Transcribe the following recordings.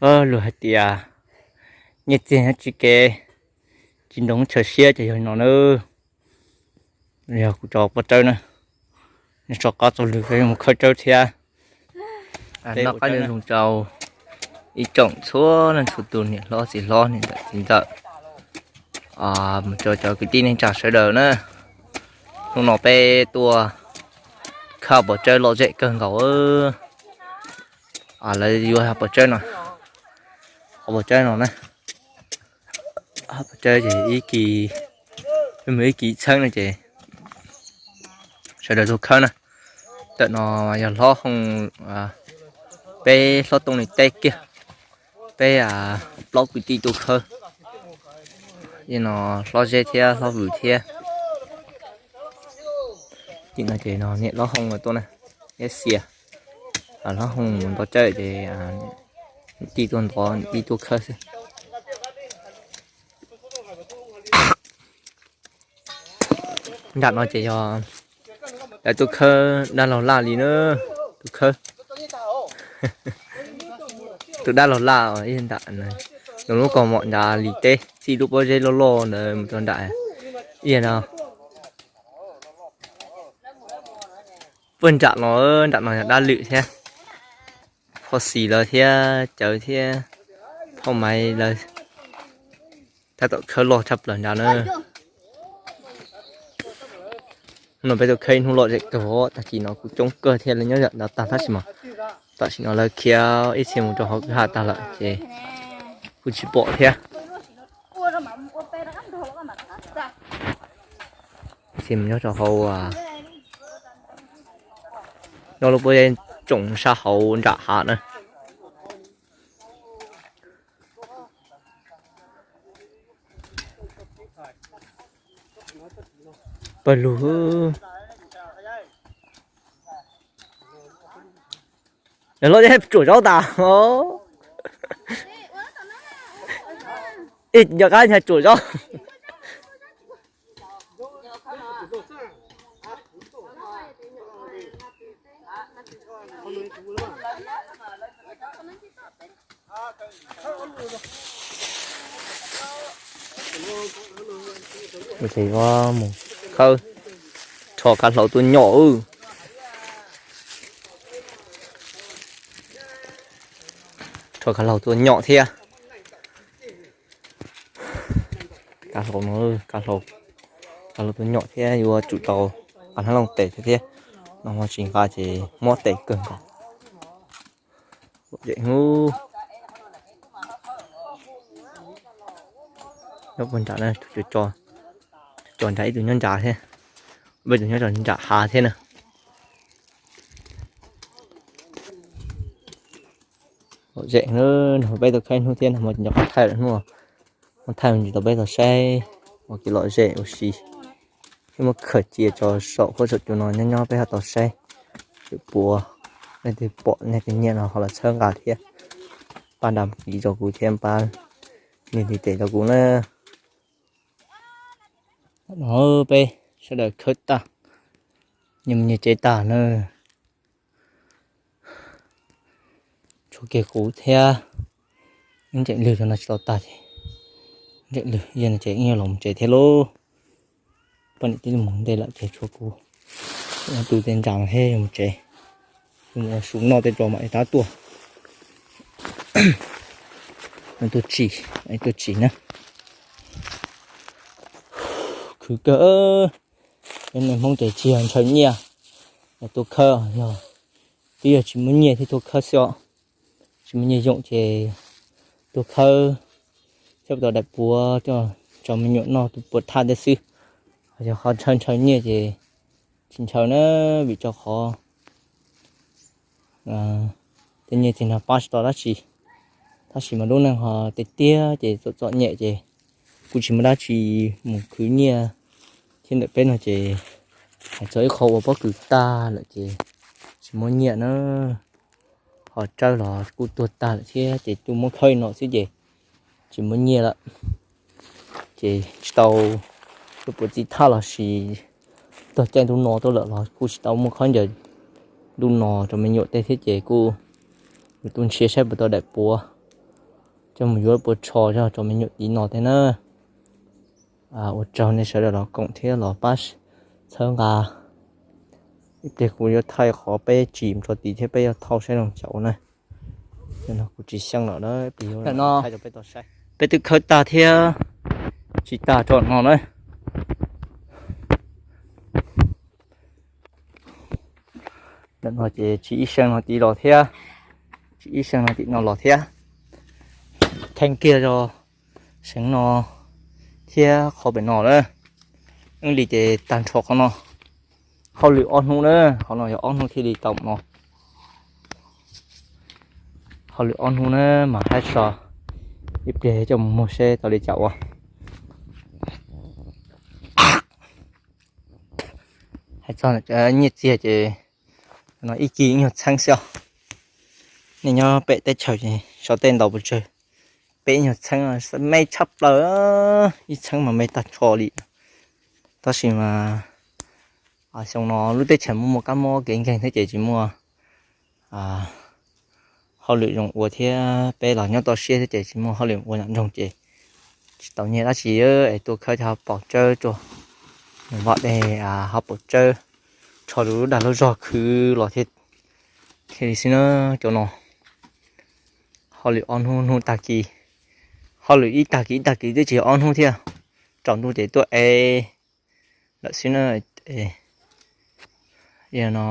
Luag hais tias nyiaj txiag nyob tsis kev, tsis nroo chaw siab ces yog li no na. Yog kuv cov poj tsawb na, nyob tso qab tso lwg mus khawb tsawb thiab. Noj qab nyob zoo rau ib tsoom txhua leej txhua tus, niam hlob txiv hlob niam ntxawm txiv ntxawm, mus rau cov kwv tij neej tsa sawv daws na. Hnub no peb tuaj khawb pov tsawb lom zem kawg nkaus. Lawv yuav pov tsawb no, qhov pov tsawb no na, pov tsawb ces ib kis, mus ib kis txheeb no ces sawv daws tuaj khawb na. Ntawm no yog hlob hoo, peb hlob Tooj Lis teb kiag, peb plaub kwv tij tuaj khawb. No hlob Zeb thiab hlob Vwm thiab. Tim no ces no niam hlob hoo tuaj na, thiab Xia. Hlob hoo mus nto tsawb ces niam tij tuaj ntov, niam tij tuaj khawb xwb. Nram no ces yog lawv tuaj khawb dab laug Laj li na, tuaj khawb. Tus dab laug Laj ib nram, lub kaus mom nrad li teb, txij lub pob zeb loj loj ntawd mus rau nram ib no. Puag nram no, nram no yog dab lwm thiab, phoj xis lawv thiab, cawv thiab, phoj maiv lawv tab tom khawb loj tshaj plaws nrad na. Hnub no peb tuaj khawb ib hnub lom zem kawg, tag kis no kuj coob kawg thiab, lawv nyob zam nrad tag tab sis mas tam sim no lawv khiav ib txhia mus rau hauv kwj ha tag lawm ces kuj tsis pom thiab. Ib txhia mus nyob rau hauv, nyob lub pob zeb tsoom sab hauv nram hav na. Pawg lug, nws loj tsuam zaub tas. Ib yog qab nyag tsuam zaub. Mus khawb, rho kav hlau tuaj nyom. Rho kav hlau tuaj nyom thiab. Kav hlau no, kav hlau tuaj nyom thiab yuav tsum tau nqa hnab looj tes thiab. No ho tsis nqa ces mob tes kawg nkaus. Lom zem hnub. Nyob puag nram na, tso nrad ib tug nyob nrad thiab, peb tus nyob nram hav thiab na. Lom zem hnub no peb tau khawb hnub thiab no mas tsis nco qab thaij lawm hnub no. Muab thaij ntsis tau peb tau saib ua kev lom zem ua si. Thiab muab khaws cia tso saum huab saum cua no nyob nyob peb ho tau saib. Lwm puav leej twg pom nej tej nyiaj no ho los txhawb nqa thiab. Pab nrab kiv rau kuv thiab pab nias ntiv tes rau kuv na. No peb sawv daws khawb tag, nyias mus nyias tsev tag na. Tshuav kiag kuv thiab Ntseem Lwg no tsis tau tag ces Ntseem Lwg yog no ces yeej yuav los mus tsev thiab lauj. Poj niam twb mus ntej lawm ces tshuav kuv, tu tej ntsa no thiab yuav mus tsev. Yuav mus ua su noj tej rau mam li rov tuaj. Tuaj tsim, tuaj tsim na. Khwv kawg, peb neeg Hmoob ces tsis yog ntshaw nyiaj, yog tuaj khawb, yog twb yog tsis muaj nyiaj thiaj tuaj khawb xwb os. Tsis muaj nyiaj yoom ces tuaj khawb thiab tau daim puav coj tso me nyuam noj tus puav thaj tej xwb. Yog qhov ntshaw ntshaw nyiaj ces tsis ntshaw na, vim rau qhov tej nyiaj txiag no pab tsis tau dab tsi, tab sis mas lub neej ho tiag tiag ces txom txom nyem ces kuj tsis muaj dab tsi mus khwv nyiaj thiab. Ntawm peb no ces hais txog ib qho ua pob kws tag lawm ces tsis muaj nyiaj na, ho tsawb los kuj tuag tag lawm thiab ces tuaj muab khawb no xwb ces tsis muaj nyiaj lawm. Ces tsis tau tuaj puav txiv thaj los sis tog caij ntuj no tuaj lawm los kuj tsis tau muaj khaub ncaws ntuj no rau me nyuam tej thiab ces kuj yuav tuaj nrhiav saib puas tau daim puav Coj mus yuav puas tsho zog rau me nyuam tiv no thiab na. Ua tsaug nej sawv daws los koom thiab los pab txhawb nqa. Ib pliag kuv yuav thaij qhov peb tsim rau tid thiab peb yuav thauj saib zoo caum na. Kuv tsis xyeej lawm na, ib pliag yuav no peb twb khawb tag thiab tsis tag tso no na. Ntawm no ces tsis ib seev no tim los thiab, tsis ib seev no tim no los thiab. Theej kiag rau seev no thiab qhov pem no na. Ib li ces tag nrho qhov no. Hauj lwm ob hnub na, qhov no yog ob hnub thiaj li tau no. Hauj lwm ob hnub na mas hais txog ib pliag coj mus muag seb tau li cas ua. Hais txog nyiaj txiag ces no ib kis ib nyuag txheeb xwb os. Nej nyob pem teb chaws ces xyov tej ntau pes tsawg, peb ib nyuag txheeb me tshaj plaws, ib txheeb mas me tag nrho li. Tab sis mas xyoo no lub teb chaws muaj muaj kab mob kev nkeeg thiab ces tsis muaj hauj lwm zoo ua thiab peb los nyob toj siab thiab ces tsis muaj hauj lwm ua nyob nroog ces tsis tau nyiaj dab tsi es tuaj khawb cov pom tsawb rau, vam dej ho pom tsawb, tsho rau lub dag lub zog khwv los thiaj li xwb na. Cov no hauj lwm ob hnub hnub tag kis, hauj lwm ib tag kis ib tag kis twb tsis yog ob hnub thiab, tsaus ntuj ces tuaj ev lawm xwb na. Yog no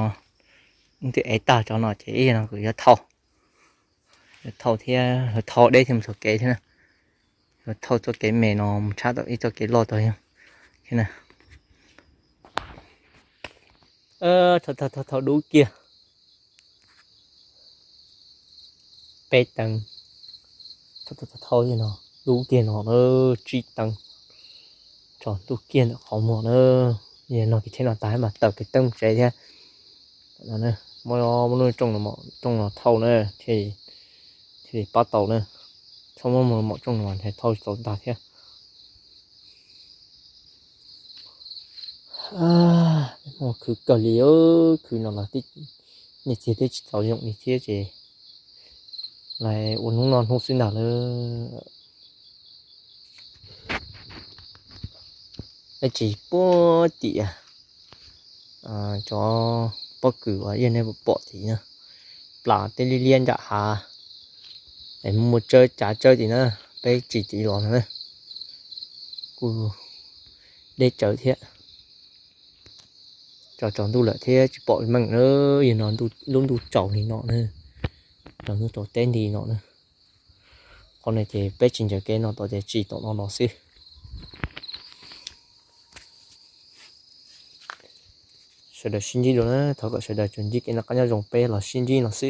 twb ev tag tso no ces ib yam no kuv yuav thauj, yuav thauj thiab yuav thauj deb thiab mus txoj kev thiab na. Yuav thauj txoj kev me no mus tshab tau ib txoj kev loj tau thiab na. Thauj dub kiag peb teev, thauj no dub kiag no na, tsib teev, tsaus ntuj kiag ntawm qhov muag na. Yog no kev tsheb no tas mas tawm kev teeb tsev thiab. Muab lub rooj no thauj na, thiaj li pab tau na. Txhob muab mus mom rooj no mas ntshe thauj tsis tau ntag thiab. Muaj khwv kawg li, khwv no los nyiaj txiag twb tsis txaus yoom li thiab ces lawv ua hnub noj hnub xwb ntag lawm. Tsis puag tim cov pob kws uas yog nej pom tim na, plas tej liab liab nram hav es muaj tsawb cav tsawb tim na, peb tsis tim los no na. Kuj deb tsawv thiab. Tsaus tsaus ntuj lawm thiab tsis pom meej na, yog no lub ntuj tsaus li no na, tsaus ntuj tsaus teb nti no na. Qhov no ces peb tsis ncaws kev no tom ces tsis tom no no xwb. Sawv daws sib ntsib dua na, thov kom sawv daws tsuas ntsib kev noj qab nyob zoo peb los sib ntsib no xwb.